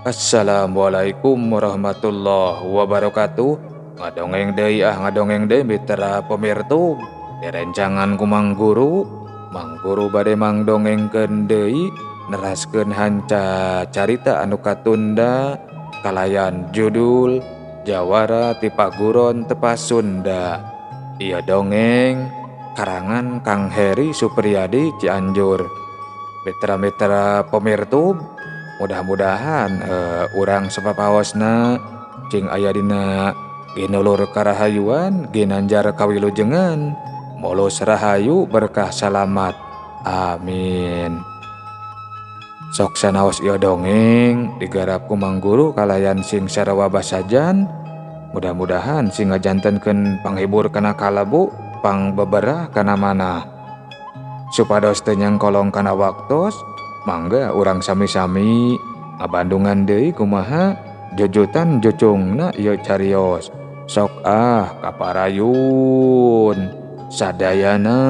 Assalamualaikum warahmatullahi wabarakatuh. Ngadongeng deui ah, ngadongeng deui mitra pemirtub. Direncangan ku Mang Guru, Mang Guru bade mangdongengkeun deui neraskeun hanca carita anu katunda kalayan judul Jawara ti Paguron Tepas Sunda. Ieu dongeng karangan Kang Heri Supriyadi Cianjur. Mitra-mitra pemirtub, mudah-mudahan urang sapapaosna cing aya dina ginulur karahayuan, ginanjar kawilujengan, mulus rahayu berkah salamat. Amin. Sok sanaos ieu dongeng digarap ku Mang Guru kalayan sing sarua basajan. Mudah-mudahan sing ngajantenkeun panghibur kana kalabu, pangbeberah kana manah. Supados teu nyangkolong kana waktos, mangga urang sami-sami ngabandungan deui kumaha jujutan jucungna ieu carios. Sok ah kaparayun sadayana.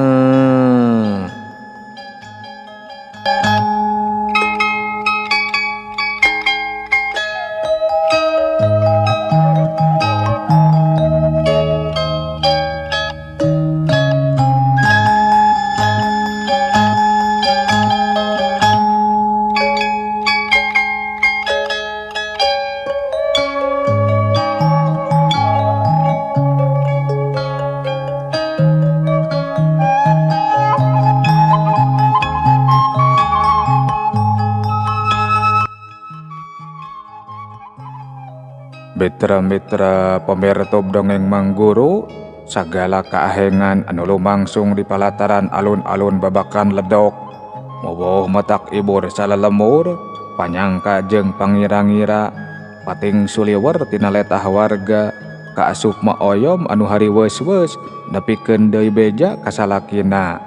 Mitra-mitra pemirtub dongeng Mang Guru, sagala kaahengan anu lumangsung di palataran alun-alun babakan ledok, moboh matak ibur salalemur, panyangka jeung pangira-ngira, pating suliwer tina letah warga, kaasup ma oyom anu hariweus-weus nepikeun deui beja kasalakina.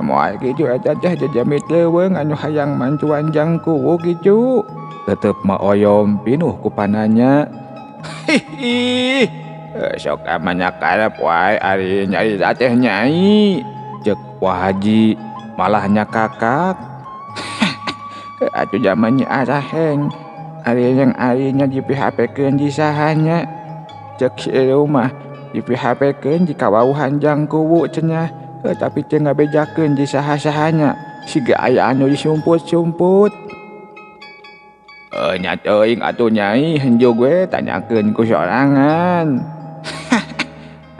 Moal kitu eta teh jejamit leuweung anu hayang mancuan jangkuwu kitu. Tetep ma oyom pinuh ku pananya. Hihi, sok amanya karep wae ari nyai teh nyai. Ceuk Wa Haji malah nyakakak. Atuh jamannya araheng. Ari yang arinya di PHP-keun di sahanya. Ceuk si Elu mah di PHP-keun di kawauhan jangkuwu cenah. Tapi teu ngabejakeun di saha-sahanya. Siga aya anu disumput-sumput. Nya teuing atuh nyai henjo gue tanyakeun ku sorangan.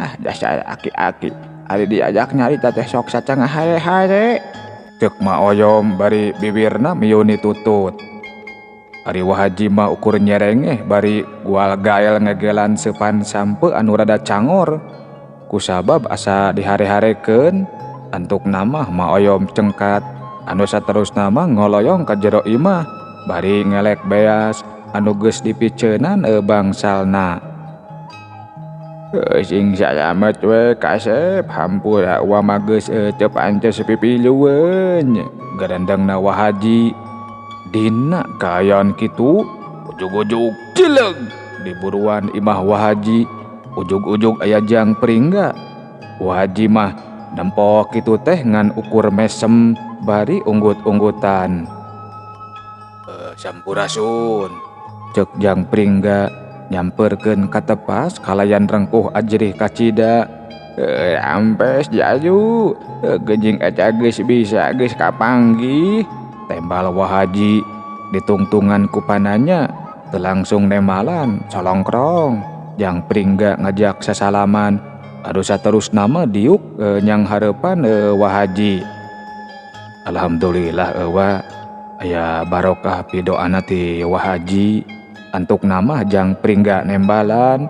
Ah dasar aki-aki ari diajak nyarita teh sok saca ngahare-hare. Ceuk Ma Oyom bari bibirna miuni tutut. Ari Wa Haji mah ukur nyerengeh bari gual gael ngegelan seupan sampe anu rada cangor. Kusabab asa dihare-harekeun antukna mah Ma Oyom cengkat anu saterusna mah ngoloyong ka jero imah bari ngelek beas anu geus dipiceunan bangsalna. Sing salamet we kasep hampura wa mah geus teu pantes pipilueun. Garendengna Wa Haji. Dina kaayaan kitu ujug-ujug cileung di buruan imah Wa Haji. Ujug-ujug aya jang pringga. Wa Haji mah nempok kitu teh ngan ukur mesem bari unggut-unggutan. Sampurasun ceuk jang pringga nyamperkeun katepas kalayan rengkuh ajrih kacida. Ampes jaju gejing eta geus bisa geus kapanggih. Tembal Wa Haji ditungtungan ku pananya teu langsung nemalan colongkrong. Jang pringga ngajak sasalaman anu saterusna mah diuk nyang hareupan Wa Haji. Alhamdulillah wa aya barokah pidoana ti Wa Haji. Antukna mah jang pringga nembalan.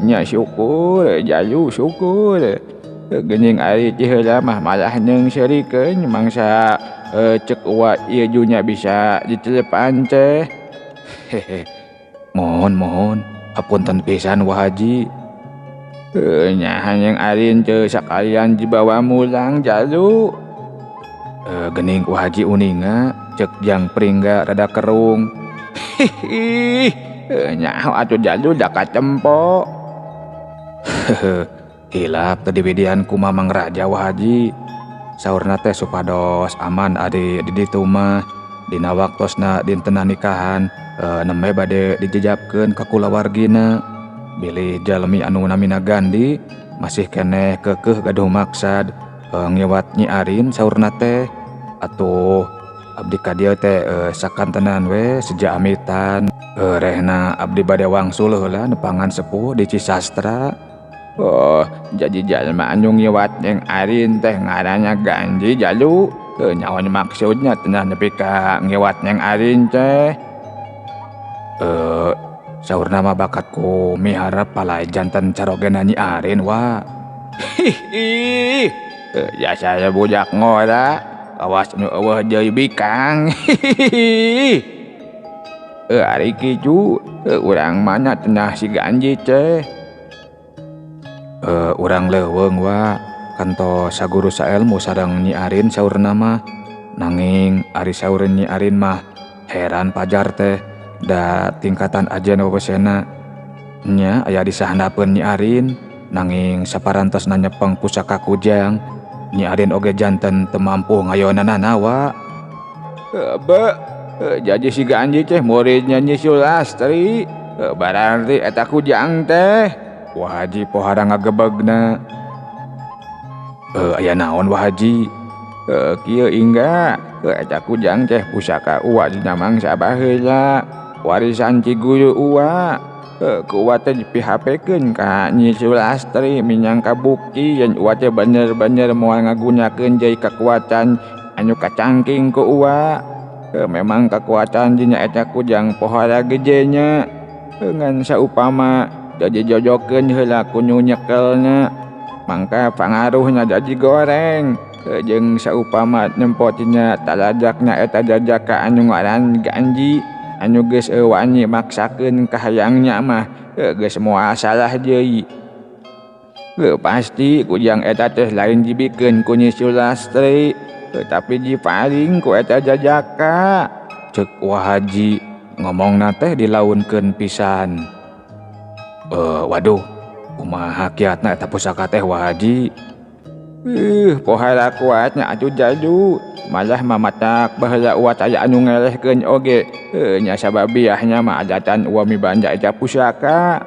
Nya syukur jayu syukur. Geuning ari ti heula mah malah neungseurikeun mangsa ceuk wa ieu junya bisa ditelepan teh. Hehe. Mohon mohon hapunten pisan Wa Haji. Nya hayang ari teu sakalian dibawa mulang jalu. Geuning Wa Haji uninga ceuk jang pringga rada kerung. Hihi, nyaho atuh jalu da katempo. Hehe, hilap teu dibidian ku Mamang Raja Wa Haji. Saurna teh supados aman ari di ditu mah. Dina waktosna dintena nikahan nembe bade dijejapkeun ka kulawargina. Bilih jalmi anu namina Gandi masih keneh keukeuh gaduh maksad ngiwat Nyi Arin saurna teh. Atuh abdi ka dieu teh sakantenan we seja amitan. Rehna abdi bade wangsul heula nepangan sepuh di Cisastra. Oh, jadi jalma anu ngiwat Nyeng Arin teh ngaranna Ganji jalu. Nyaon maksudnya tenah nepi ka ngiwat Nyeng Arin teh. Saurna mah bakat ku miharep palai janten carogena Nyi Arin wa. Hihi. Jasa budak ngora, kawas nu eueuh deui bikang. Hihihi. Ari kitu, urang mana tenah si Ganji teh. Urang leuweung wa kantos saguru saelmu sareng Nyi Arin saurna mah. Nanging ari saur Nyi Arin mah heran pajar teh da tingkatan ajen wewesena nya aya disahandapeun Nyi Arin. Nanging saparantosna nyepeng pusaka kujang Nyi Arin oge janten teu mampu ngayonanana wa. Jadi si Ganji teh muridnya Nyi Sulastri. Bararti eta kujang teh. Wah Haji pohara ngagebegna. Aya naon Wah Haji? Kieu ingga, eta kujang teh pusaka uwa dina mangsa baheula, warisan ci guru uwa. Ku uwa teh dipihapekeun ka Nyi Sulastri minangka bukti yen uwa teh bener-bener moal ngagunakeun deui kakuatan anu kacangking ku uwa. Memang kakuatan dina eta kujang pohara gede nya. Ngan saupama jadi jojokeun heula ku nu nyekelna, mangka pangaruhna jadi goreng. Jeung saupama nempo tina talajakna eta jajaka anu ngaran Ganji anu geus wani maksakeun kahayangnya mah geus moal salah deui. Pasti kujang eta teh lain dibikeun ku Nyi Sulastri, tapi dipaling ku eta jajaka. Ceuk Wah Haji ngomongna teh dilaunkeun pisan. Waduh, kumaha kiatna eta pusaka teh Wah Haji? Pohara kuatna atuh jaju. Malah mamatak baheula uwa aya anu ngelehkeun oge. Nya sababiahnya mah adatan uwa mibanda eta pusaka.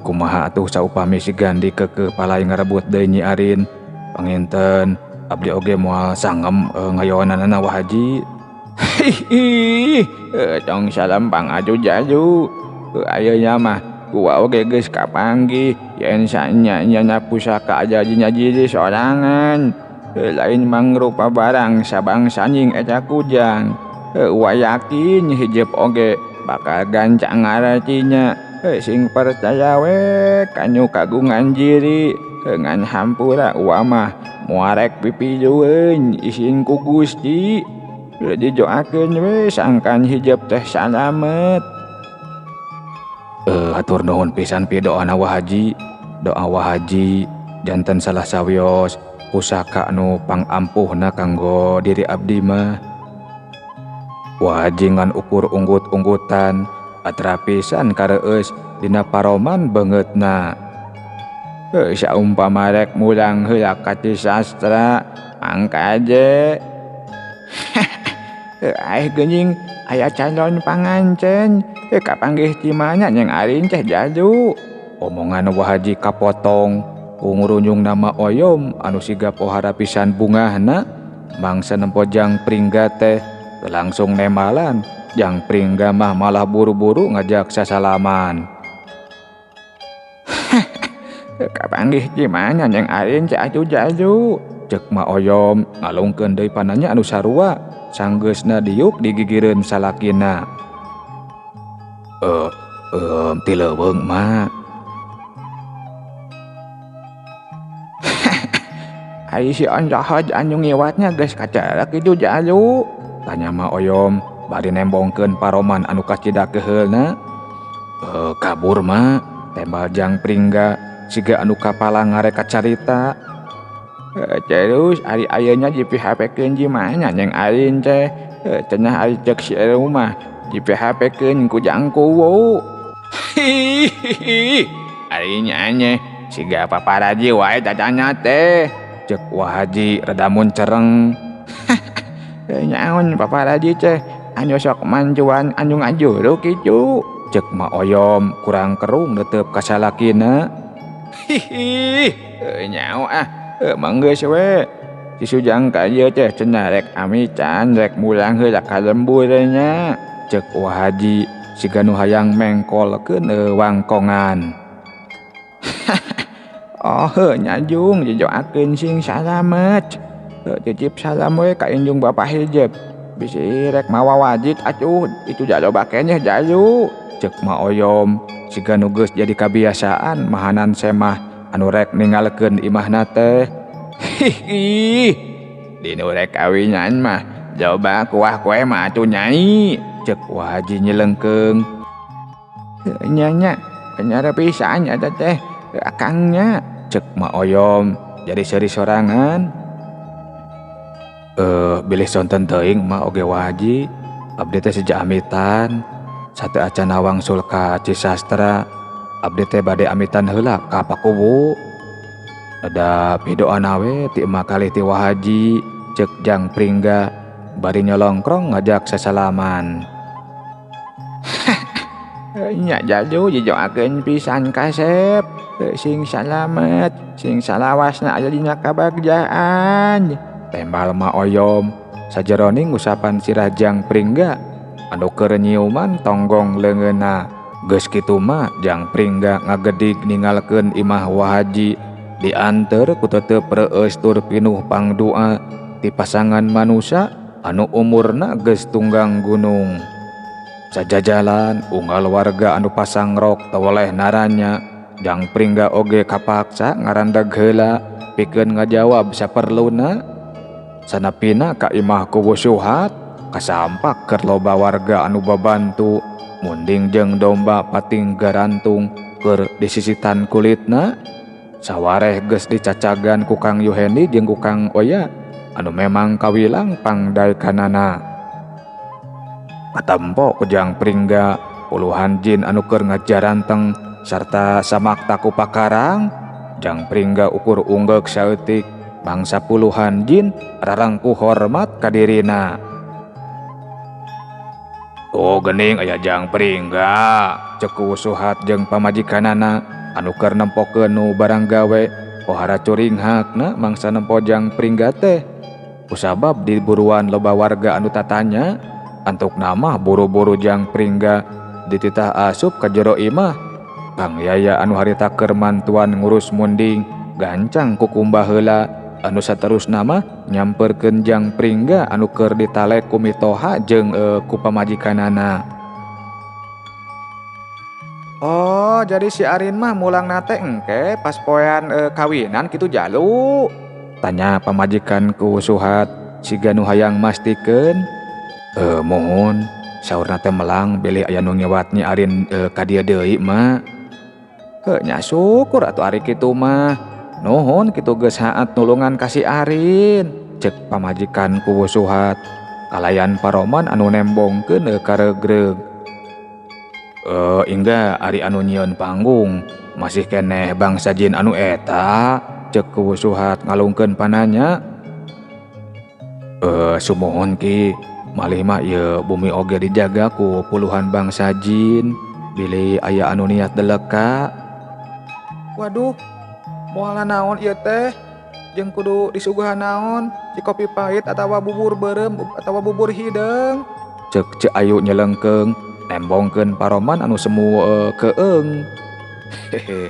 Kumaha atuh saupami si Gandi keukeuh palai ngarebut deui Nyi Arin? Panginten abdi oge moal sangem ngayonanana Wah Haji. Hihi, tong salempang atuh jaju. Ayeuna mah uwa oge geus kapanggih yen sanya-nyana pusaka aja dina diri sorangan. Lain mangrupa barang sabangsa nying eta kujang. Uwa yakin hijep oge bakal gancang ngaratinya. Sing percaya we kanu kagungan diri. Ngan hampura uwa mah moarek pipilueun isin ku Gusti. Didoakeun we sangkan hijep teh salamet. Hatur nuhun pisan pi doana Wah Haji. Doa Wah Haji janten salah sawios pusaka anu pangampuhna kanggo diri abdi mah. Wah Haji ngan ukur unggut-unggutan atra pisan kareueus dina paroman beungeutna. Saumpama rek mulang heula ka Cisastra mangkaje. Aeh geuning aya calon pangancen. Kapanggih di mana Nyeng Arin teh jadu. Omongan Wah Haji kapotong ku ngurunjung nama Oyom anu siga pohara pisan bungahna. Mangsa nempo Jang Pringga teh langsung nemalan. Jang Pringga mah malah buru-buru ngajak sasalaman. Kapanggih di mana Nyeng Arin teh atuh jadu. Ceuk Ma Oyom ngalungkeun deui pananya anu sarua sanggeusna diuk digigireun salakina. Ti leuweung ma. Ari si Onjahod anu ngiwatnya geus kacarak kitu jalu. Tanya Ma Oyom bari nembongkeun paroman anu kacida keheulna. Kabur ma, tembal Jang Pringga siga anu kapala ngareka carita. Terus ari ayeuna di PHP-keun di mana Nyeng Arin teh? Cenah ari ceuk si rumah di PHP-keun ku Jang Kuwu. Hihihi, ari nya siga paparaji wae tatanya teh. Ceuk Wah Haji rada muncereng. Nyaon paparaji teh anu sok manjuan anu ngajuru kitu. Cek Ma Oyom kurang kerung netep ka salakina. Hihi, nyaho ah, manggeus we. Si Sujang ka ieu teh cenah rek amitan rek mulang heula ka lembur nya. Cek Wa Haji siga nu hayang mengkolkeun wangkongan. Oh heuh nya jung didoakeun sing salamet. Titip salam we ka injung Bapak Hijeb. Bisi rek mawa wajit atuh itu jaloba keneh jalu. Cek Ma Oyom siga nu geus jadi kabiasaan mahanan semah anu rek ninggalkeun imahna teh. Hihi, dinu rek kawinan mah coba kuah kue mah atuh nyai. Cek Wa Haji nyelengkeung. Nya nya nyara pisan eta teh akangnya. Cek Ma Oyom jadi seuri sorangan. Bilih sonten teuing ma oge Wa Haji, abdi teh seja amitan sate acan wangsul ka Cisastra. Abdi teh bade amitan heula ka Pakuwu. Ada pidoana we ti emak kalih ti Wa Haji. Cek Jang Pringga bari nyolongkrong ngajak sasalaman. Nya jaju didoakeun pisan kasep, sing salamet, sing salawasna aya dina kabagjaan. Tembal Ma Oyom sajeroning ngusapan sirah Jang Pringga anu keur nyiuman tonggong leungeunna. Geus kitu mah Jang Pringga ngagedig ninggalkeun imah Wa Haji dianteur ku tetep reueus tur pinuh pangdua ti pasangan manusa anu umurna geus tunggang gunung. Sajajalan unggal warga anu pasang rok teweleh naranya. Jang Pringga oge kapaksa ngarandag heula pikeun ngajawab saperluna. Sanapina ka imah kuwu Suhat kasampak keur loba warga anu babantu munding jeung domba pating garantung keur disisitan kulitna. Sawareh geus dicacagan ku Kang Yuhendi jeung ku Kang Oya anu memang kawilang pangdaekanana. Katempo ku Jang Pringga puluhan jin anu keur ngajaranteng sarta samakta ku pakarang. Jang Pringga ukur unggeuk saeutik bangsa puluhan jin rarangku hormat ka dirina. Oh gening aya Jang Pringga, cek ku Suhat jeung pamajikanana anu keur nempokeun nu barang gawe. Pohara curinghakna mangsa nempo Jang Pringga teh. Kusabab diburuan loba warga anu tatanya, antuk nama buru-buru Jang Pringga dititah asup ka jero imah. Kang Yaya anu harita keur mantuan ngurus munding gancang kukumbah heula anu saterusna mah nyamperkeun Jang Pringga anu keur ditalek ku mitoha jeung ku pamajikanana. Oh, jadi si Arin mah mulang nate engke pas poean kawinan kitu jalu? Tanya pamajikan ku Suhat siga nu hayang mastikeun. Mohon saurna teh melang bilih aya nu ngewat Nyi Arin ka dieu deui mah. Heuh nya syukur atuh ari kitu mah. Nuhun kitu geus haat nulungan ka si Arin. Cek pamajikan ku Suhat kalayan paroman anu nembongkeun karegreg. Ingga ari anu nyieun panggung masih keneh bangsa jin anu eta. Cek ku Suhat ngalungkeun pananya. Sumuhun ki malih mah ieu bumi oge dijaga ku puluhan bangsa jin bilih aya anu niat deleka. Waduh, moal naon ieu teh jeung kudu disuguhan naon si kopi pahit atawa bubur beureum atawa bubur hideung. Cek Ceu Ayu nyelengkeung nembongkeun paroman anu semu keung. Hehe,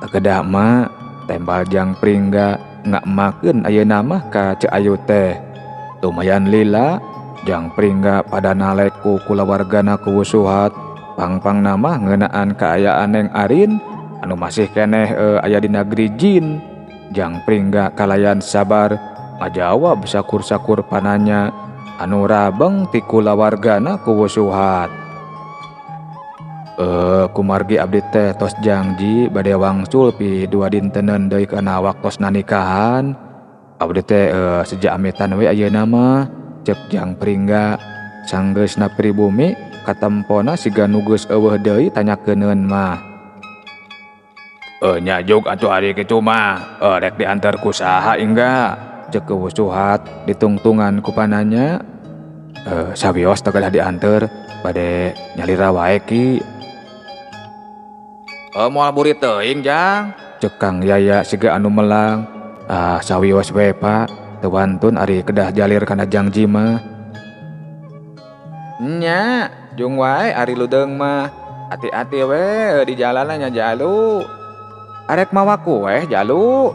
takedah mah tembal Jang Pringga ngakmakeun ayeuna mah ka Ceu Ayu teh. Lumayan lila Jang Pringga pada nalek ku kulawargana ku Suhat pangpang nama ngeunaan kaayaan Neng Arin anu masih keneh aya di negeri jin. Jang Pringga kalayan sabar ngajawab sakur-sakur pananya anu rabeng ti kulawargana ku Suhat. Kumargi abdi teh tos jangji bade wangsul pi dua dintenan deui kana waktosna nikahan. Abdi teh sejak amitan we ayeuna mah. Cek Jang Pringga sanggeusna pribumi katempona siga nu geus eueuh deui tanyakeun mah. Nya jug atuh ari kitu mah, rek diantar ku saha ingga? Cek Kuwu Suhat ditungtungan ku pananya. Sawios teh kedah dianteur bade nyalira wae ki. Moal buri teuing Jang. Cek Kang Yaya siga anu melang. Ah sawios we Pak, teu wantun ari kedah jalir kana jangji mah. Nya, jung wae ari ludeung mah. Hati-hati we di jalanna nya Jalu. Arek mawa kueh Jalu.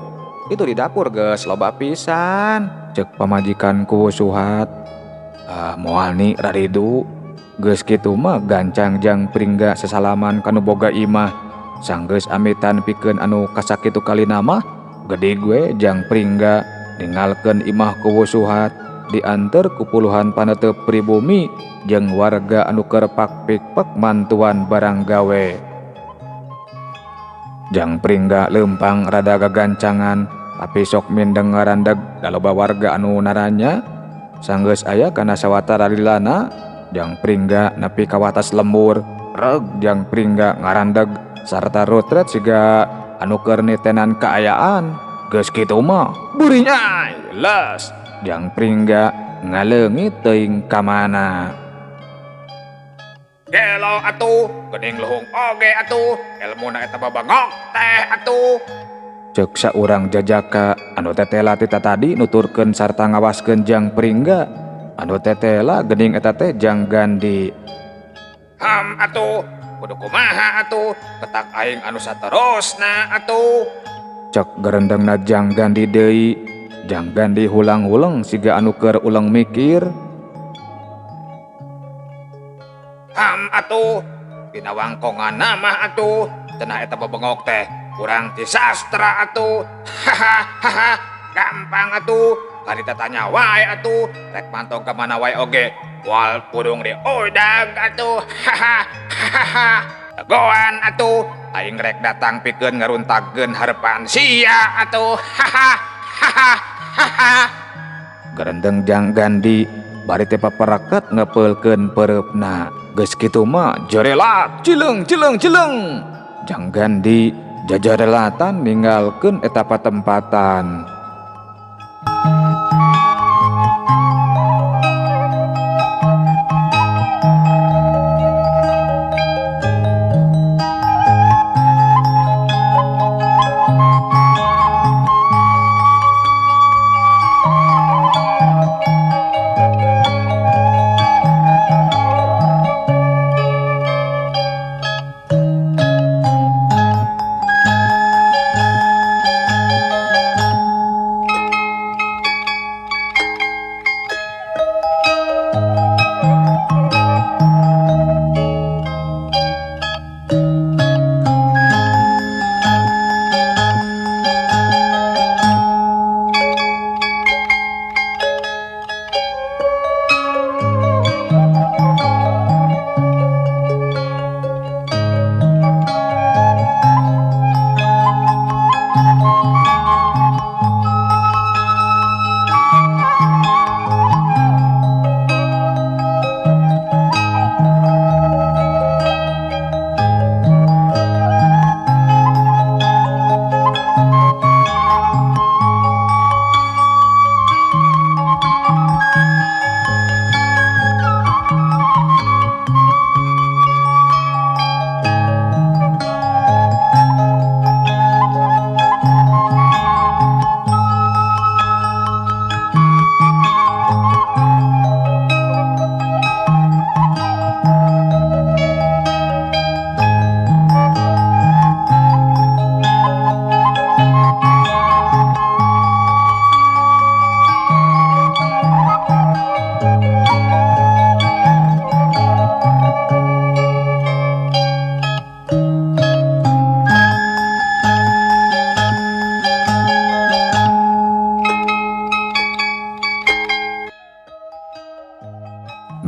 Itu di dapur geus loba pisan. Cek pamajikan Kuwu Suhat. Ah moal ni raridu. Geus kitu mah gancang jang Pringga sasalaman kanu boga imah. Sanggeus amitan pikeun anu kasakitu kalina mah gede gue jang Pringga ninggalkeun imah Kuwu Suhat dianteur ku puluhan panetep pribumi jeung warga anu keur pak-pik-pek mantuan barang gawe. Jang Pringga leumpang rada gagancangan tapi sok mindeng ngarandeg da loba warga anu naranya. Sanggeus aya kana sawatara lilana Jang Pringga nepi ka watas lembur reg Jang Pringga ngarandeg sarta rutret siga anu keur nitenan kaayaan. Geus kitu mah burinyai les Jang Pringga ngaleungit teuing ka mana. Gelo atuh geuning luhung oge atuh elmuna eta babangok teh atuh. Cek saurang jajaka anu tetela ti tatadi nuturkeun sarta ngawaskeun Jang Pringga. Anu tetela geuning eta teh Jang Gandi. Ham atuh kudu kumaha atuh ketak aing anu saterosna atuh. Cek gerendengna Jang Gandi deui. Jang Gandi hulang-huleng siga anu keur uleng mikir. Ham atuh dina wangkonganna mah atuh cenah eta bebengok teh kurang ti sastra atuh. Hahaha gampang atuh karita tanya wae atuh rek mantong ka mana wae oge moal purung di udag atuh. Hahaha goan atuh aing rek datang pikeun ngaruntakeun harepan sia atuh. Hahaha. Gerendeng Jang Gandi bari teh paparaket ngepeulkeun pereupna. Geus kitu mah jerelat cileung cileung cileung. Jang Gandi jajarelatan ninggalkeun eta patempatan.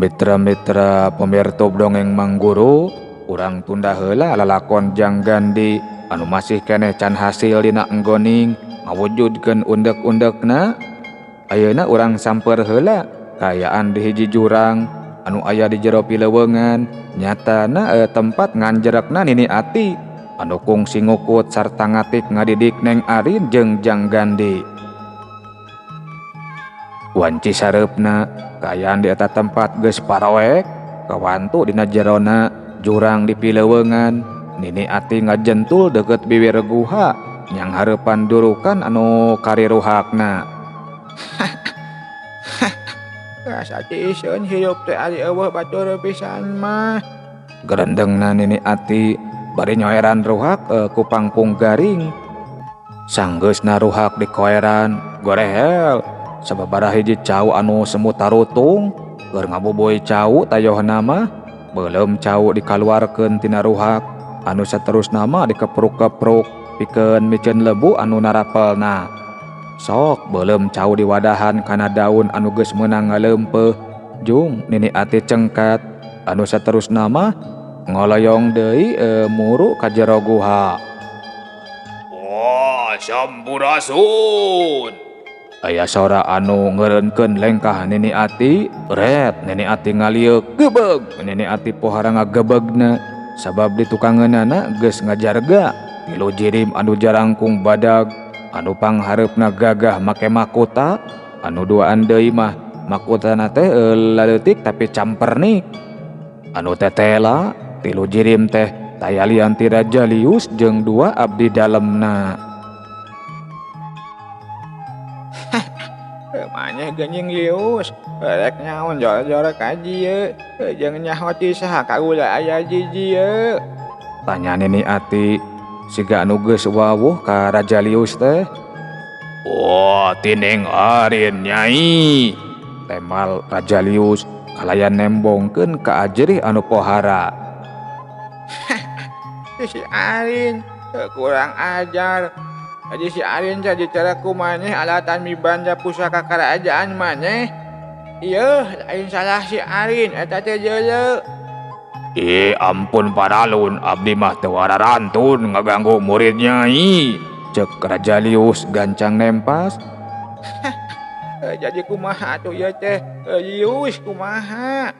Mitra-mitra pemirsa dongeng Mangguru, urang tunda heula lalakon Jang Gandi anu masih keneh can hasil dina enggoning ngawujudkeun undek-undekna. Ayeuna urang samper heula kaayaan di hiji jurang anu aya di jero pileuweungan, nyatana tempat nganjerekna Nini Ati anu kungsi ngukut sarta ngatik ngadidik Neng Arin jeung Jang Gandi. Wanci sareupna kaayaan di eta tempat geus paroek kawantu dina jerona jurang di pileuweungan. Nini Ati ngajentul deukeut bibir guha nyang hareupan durukan anu kariruhakna. Rasa ciseun hirup teh ari eueuh batur pisan mah. Gerendengna Nini Ati bari nyoeran ruhak ku pangpung garing. Sanggeusna ruhak dikoeran gorehel sababaraha hiji cau anu semu tarutung keur ngabubuy cau tayohna mah beuleum cau dikaluarkeun tina ruhak anu saterusna mah dikepruk-kepruk pikeun miceun lebu anu narapelna. Sok beuleum cau diwadahan kana daun anu geus meunang ngaleumpeih jung Nini Ati cengkat anu saterusna mah ngoloyong deui muru ka jero guha. Wah, sampurasun. Aya sora anu ngeureunkeun lengkah Nini Ati, ret Nini Ati ngalieuk gebeg. Nini Ati pohara ngagebegna sabab di tukangeunana geus ngajarga tilu jirim anu jarangkung badag anu panghareupna gagah make makota anu duaan deui mah makotana teh laleutik tapi campernik anu tetela tilu jirim teh tayalian ti Raja Lius jeung dua abdi dalemna. Maneh geuning Lius rek nyaon jor-jor kaji ye jeung nyaho ti saha kaula aya jiji ye. Tanya Nini Ati siga anu geus wawuh ka Raja Lius teh. Wah, tineng Arin nyai. Temal Raja Lius kalayan nembongkeun ka ajerih anu pohara. Si Arin kurang ajar. Jadi si Arin jadi cara ku maneh alatan mibanda pusaka kerajaan maneh. Ieu lain salah si Arin eta teh jeuleu. Ampun paralun abdi mah teu wararantun ngaganggu murid nyai. Cek Raja Lius gancang nempas. Jadi kumaha atuh ieu teh? Lius kumaha?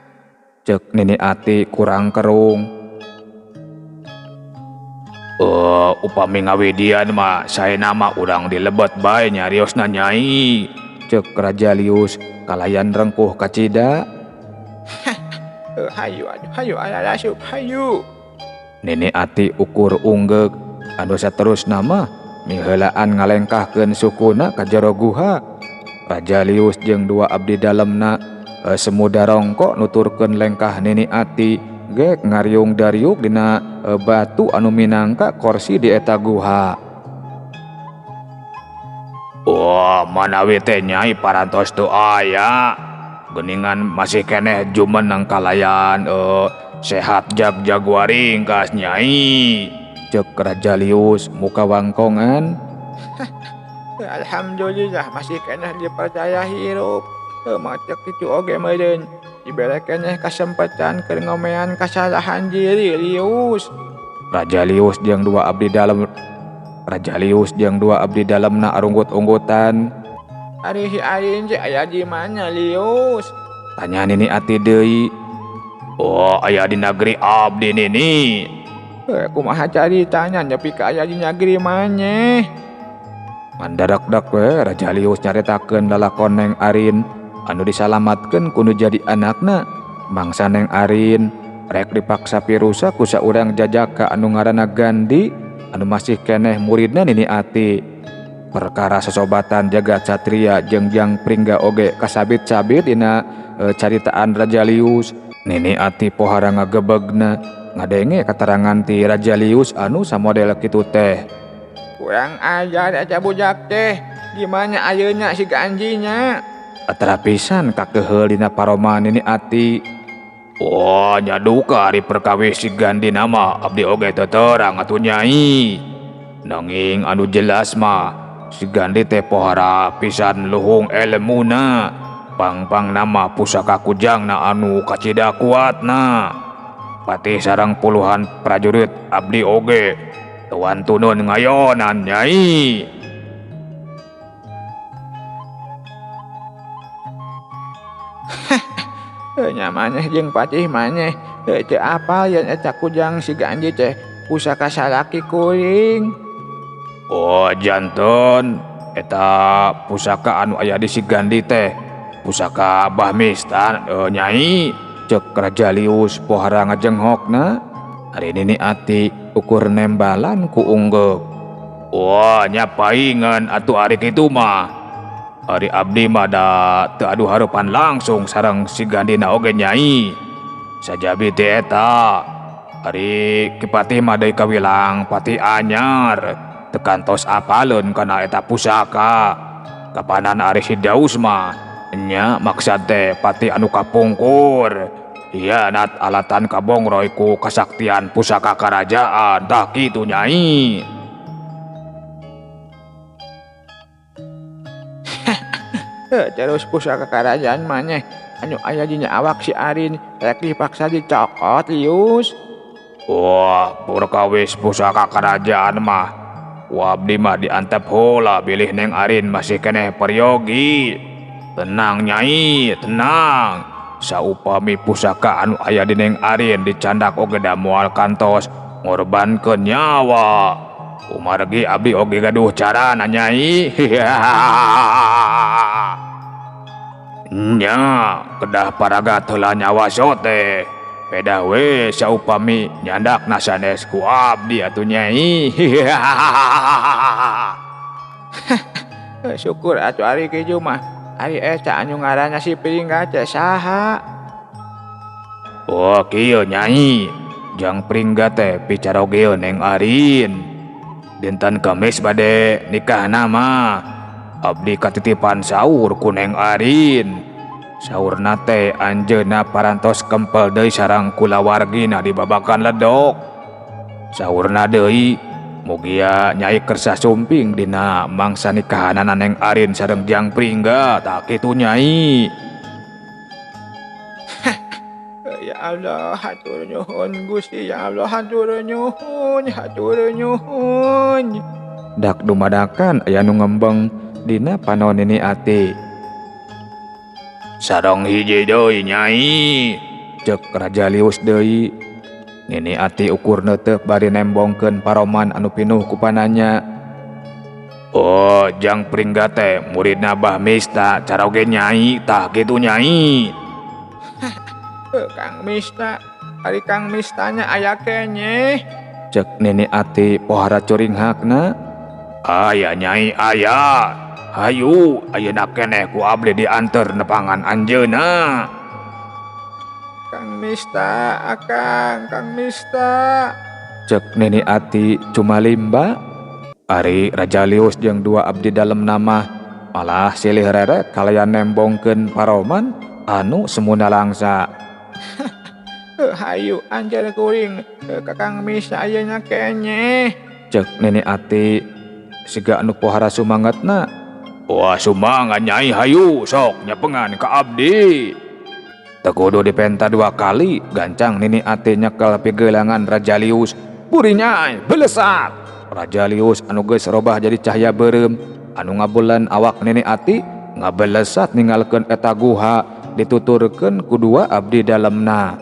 Cek Nini Ati kurang kerung. Upami ngawidian mah saena mah urang dilebet bae nyariosna nyai. Cek Raja Lius kalayan rengkuh kacida. Hayu atuh, hayu alalasup, hayu. Nini Ati ukur unggeuk anu saterusna mah miheulaan ngalengkahkeun sukuna ka jero guha. Raja Lius jeung dua abdi dalemna semuda rongkok nuturkeun lengkah Nini Ati gek ngariung dariuk dina batu anu minangka korsi di eta guha. Wah, manawi teh nyai parantos teu aya. Geuningan masih keneh jumeneng kalayan sehat jag jaguaring kas nyai. Cek Raja Lius muka wangkongan. Alhamdulillah masih keneh dipercaya hirup. Macek kitu oge meureun. Dibere keneh kasempatan keur ngomean kasalahan diri Lius. Raja Lius jeung dua abdi dalem Raja Lius jeung dua abdi dalemna arunggut-unggutan. Ari si Arin teh aya di mana Lius? Tanya Nini Ati deui. Oh, aya di negeri abdi Nini. Kumaha caritanya nepi ka aya di negeri maneh? Mandadak-dak we Raja Lius nyaritakeun lalakon Neng Arin anu disalamatkeun ku nu jadi anakna. Mangsa Neng Arin rek dipaksa pirusa ku saurang jajaka anu ngaranna Gandhi anu masih keneh muridna Nini Ati. Perkara sosobatan jagat satria jeung Jang Pringga oge kasabit-sabit dina caritaan Raja Lius. Nini Ati pohara ngagebegna ngadenge katerangan ti Raja Lius anu samodel kitu teh. Kurang ajar eta budak teh, gimana ayeuna si Ganjinya? Atara pisan kakeheul dina paroma Nini Ati. Wah, nyaduka ari perkawis si Gandhi nama abdi oge teu terang atuh nyai. Nanging anu jelas mah si Gandhi teh pohara pisan luhung elmuna. Pang-pang nama pusaka kujangna anu kacida kuatna. Patih sareng puluhan prajurit abdi oge tuan tunun ngayonan nyai. Nya maneh jeung patih maneh teu apal yen eta kujang si Gandhi teh pusaka salaki kuring. Oh, janten eta pusaka anu aya di si Gandhi teh pusaka Abah Mista Nyai. Cek Raja Lius pohara ngajenghokna. Ari Nini Ati ukur nembalan ku unggeuk. Wah nya paingan atuh ari kitu mah. Ari abdi mah da teu adu harepan langsung sareng si Gandina oge Nyai. Sajabi teh eta ari Ki Patih mah deui kawilang patih anyar teu kantos apaleun kana eta pusaka. Kapanan ari si Daus mah nya maksad teh patih anu kapungkur. Hianat alatan kabongroy ku kasaktian pusaka karajaan tah kitu Nyai. Terus pusaka karajaan maneh anu aya dina awak si Arin rek dipaksa dicokot Lius. Wah, perkawis pusaka kerajaan mah abdi mah diantep heula bilih Neng Arin masih keneh peryogi. Tenang Nyai, tenang. Saupami pusaka anu aya di Neng Arin dicandak oge da moal kantos ngorbankeun nyawa. Kumargi abdi oge gaduh carana Nyai. Nya kedah paragat heula nyawa sote. Pedah we saupami nyandakna sanes ku abdi atuh Nyai. Syukur atuh ari kitu mah. Ari eta anu ngaranna si Pringga teh saha? Oh kieu Nyai, Jang Pringga teh picarogeun Neng Arin. Dinten Kamis bade nikahna mah. Abdi katitipan saur ku Neng Arin. Saurna teh anjeunna parantos kempel deui sareng kulawargina di babakan ledok. Saurna deui mugia Nyai kersa sumping dina mangsa nikahanana Neng Arin sareng Jang Pringga tah kitu Nyai. Ya Allah, hatur nuhun Gusti, ya Allah hatur nuhun, hatur nuhun. Dak dumadakan aya nu ngembeng dina panon Nini Ati. Sareng hiji deui Nyai, cek Raja Lius deui. Nini Ati ukur neuteup bari nembongkeun paroman anu pinuh ku pananya. Oh, Jang Pringga teh muridna Bah Mista caroge Nyai tah kitu Nyai. Kang Mista, ari Kang Mistanya aya keneh. Cek Nini Ati pohara curinghakna. Aya Nyai aya. Hayu ayeuna keneh ku abdi dianter nepangan anjeunna. Kang Mista, akang, Kang Mista. Cek Nini Ati cumalimba. Ari Raja Lius jeung dua abdi dalem nama malah silih reret kalayan nembongkeun paroman anu semuna langsa. Hayu anjir kuring ka Kang Mista ayeuna keneh. Cek Nini Ati siga anu pohara sumangetna. Wah sumangat Nyai, hayu sok nyepengan ka abdi. Teu kudu dipenta dua kali gancang Nini Ati nyekel pigelangan Raja Lius. Buri Nyai belesat. Raja Lius anu geus robah jadi cahaya beureum anu ngabulan awak Nini Ati ngabelesat ninggalkeun eta guha dituturkeun ku dua abdi dalemna.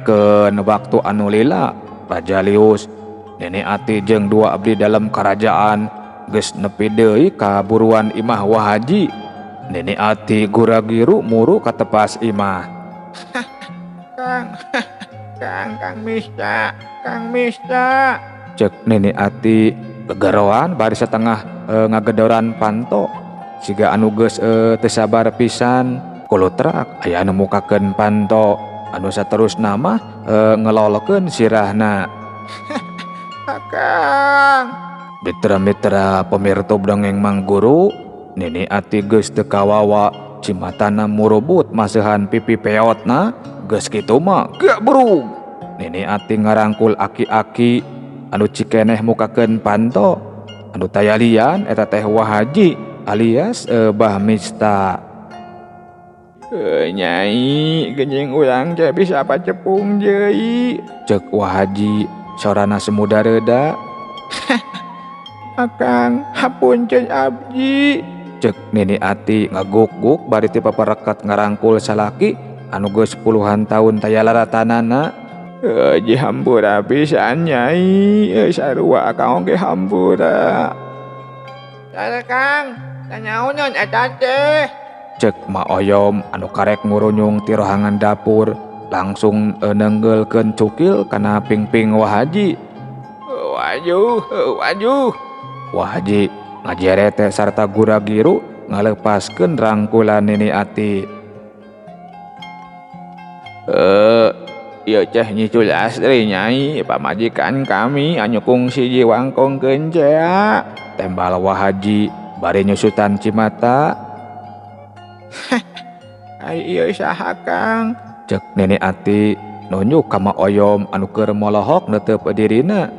Daekeun waktu anu lila Raja Lius Nini Ati jeung dua abdi dalam kerajaan geus nepi deui ka buruan imah Wa Haji. Nini Ati gura-giru muru katepas imah. Kang, Kang, Kang Mista, Kang Mista. Cek Nini Ati gegeroan bari setengah ngagedoran panto. Siga anu geus teu sabar pisan kulutrak aya anu mukakeun panto anu saterusna mah ngelolokeun sirahna. Akang. Mitra-mitra pemirtub dongeng Mang Guru, Nini Ati geus teu kawawa cimatana murubut maseuhan pipi peotna geus kitu mah gak berug. Nini Ati ngarangkul aki-aki anu cikeneh mukakeun panto anu tayalian eta teh Wa Haji alias Bah Mista. Nyai genying urang teh bisa pacepung deui. Cek Wa Haji sorana semuda reda. Akang hapunten abdi. Cek Nini Ati ngaguk-guk bari ti paparekat ngarangkul salaki anu geus puluhan tahun taya laratanana. Ji hampura pisan nyai, sarua akang oge hampura. Tara Kang, tanyaonan eta teh. Cek Ma Oyom anu karek ngurunyung ti rohangan dapur langsung nenggelkeun cukil kana pingping Wa Haji. Wajuh, wajuh. Wa Haji ngajerete sarta gura-giru ngalepaskeun rangkulan Nini Ati. Ieu teh Nyi Sulastri nyai, pamajikan kami anu kungsi jiwangkongkeun tea. Tembal Wa Haji bari nyusutan cimata. Ai ieu saha Kang? Cek Nini Ati nunjuk ka Ma Oyom anu keur molohok neuteup dirina.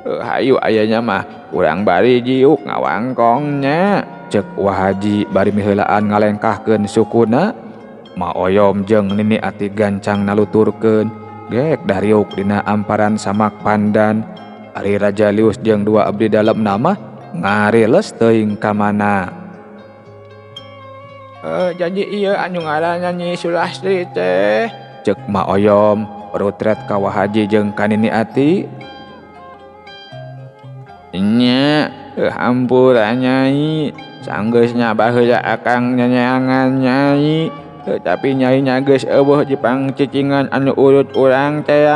Hayu ayanya mah urang bari jiuk ngawangkongnya. Cek Wa Haji bari miheulaan ngalengkahkeun sukuna. Ma Oyom jeung Nini Ati gancang naluturkeun gek dariuk dina amparan samak pandan. Ari Raja Lius jeung dua abdi dalem nama ngariles teuing ka mana. Jadi ieu anu ngaranna Nyi Sulastri teh. Cek Ma Oyom rutret ka Wa Haji jeung ka Nini Ati. Nya, hampura nyai, sanggeusna baheula akang nyanyangan nyai. Tapi nyai nya geus eueuh jipang cicingan anu urut urang teh.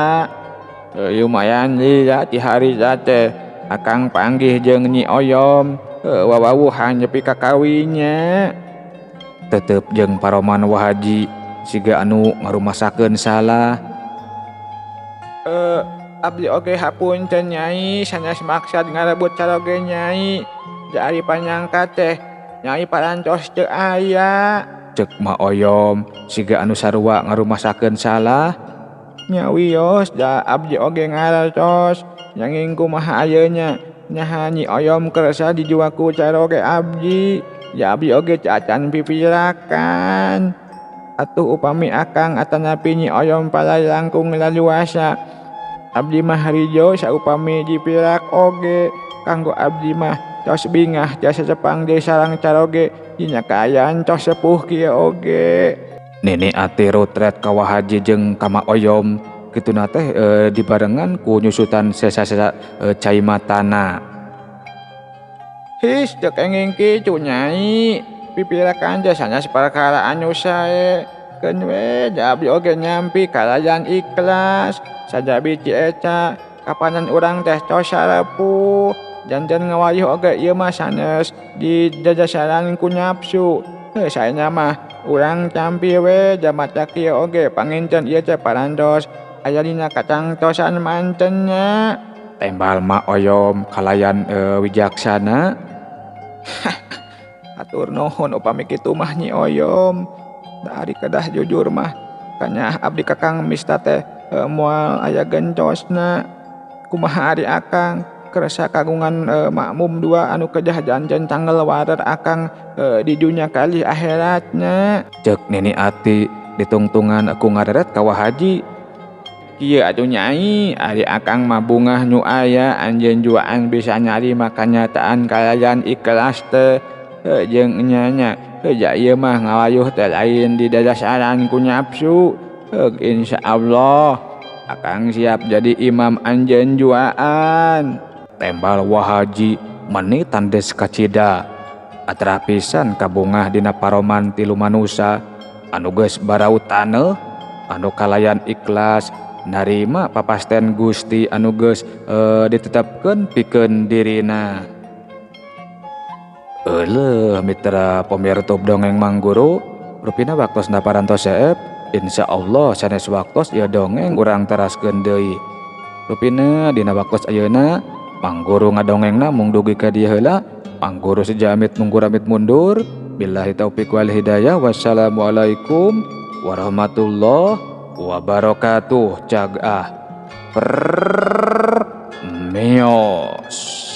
Lumayan lila ti harita teh akang panggih jeung Nyi Oyom, wawawuhan nepi ka kawinnya. Tetep jeung paroman Wa Haji siga anu ngarumasakeun salah. Abdi oge hapunten nyai, sanes maksad ngarebut caroge nyai. Dari panyangka teh nyai parantos teu aya. Cek Ma Oyom siga anu sarua ngarumasakeun salah. Nya wios da abdi oge ngaratos nyanging kumaha ayeuna nyaha Nyi Oyom kersa dijuaku caroge abdi. Ya abdi oge cacan pipirakan. Atuh upami akang atanapi Nyi Oyom palai langkung laluasa. Abdi mah rijo saupami dipirak oge kanggo abdi mah tos bingah jasa cepang deui sarang caroge dina kaayaan tos sepuh kieu oge. Nini Ati rutret ka Wa Haji jeung ka Ma Oyom kituna teh dibarengan ku nyusutan sesa-sesa cai matana. His teu kenging kitu nyai, pipirakan teh sanes perkara anu sae. Keun we da abdi oge nyampi kalayan ikhlas. Sajabi ci eta kapanan urang teh tos sarepuh. Janten ngawayuh oge ieu mah sanes di jajasaran ku nafsu. Heuh saena mah urang campi we jamata kieu oge panginten ieu teh parantos aya dina katangtosan mantennya. Tembal Ma Oyom kalayan wijaksana. Atur nuhun upami kitu mah Nyi Oyom. Da ari kedah jujur mah kanya abdi kakang Mista teh moal aya gencosna. Kumaha ari akang kersa kagungan makmum dua anu kejah janjen tanggal warer akang di dunya kali akhiratnya. Cek Nini Ati ditungtungan aku ngareret ka Wa Haji. Kieu atuh nyai, ari akang mah bungah nu aya anjeun juaan bisa nyari makanyataan kalayan ikhlas teh. Jeung nyanya ja ieu mah ngawayuh teh lain di dadasaran ku nafsu. Insyaallah. Akang siap jadi imam anjeun juaan. Tembal Wa Haji meni tandes kacida. Atrah pisan kabungah dina paroman tilu manusa anu geus barau taneuh anu kalayan ikhlas narima papasten Gusti anu geus ditetapkeun pikeun dirina. Euleuh mitra pamirtub dongeng Mang Guru, rupina waktosna parantos seep. Insya Allah sanes waktos ieu dongeng urang teraskeun deui. Rupina dina waktos ayeuna Mang Guru ngadongengna mung dugi ka dieu heula. Mang Guru sejamit mungkur amit mundur. Billahi taufik wal hidayah. Wassalamualaikum warahmatullahi wabarakatuh. Cag ah. Mios.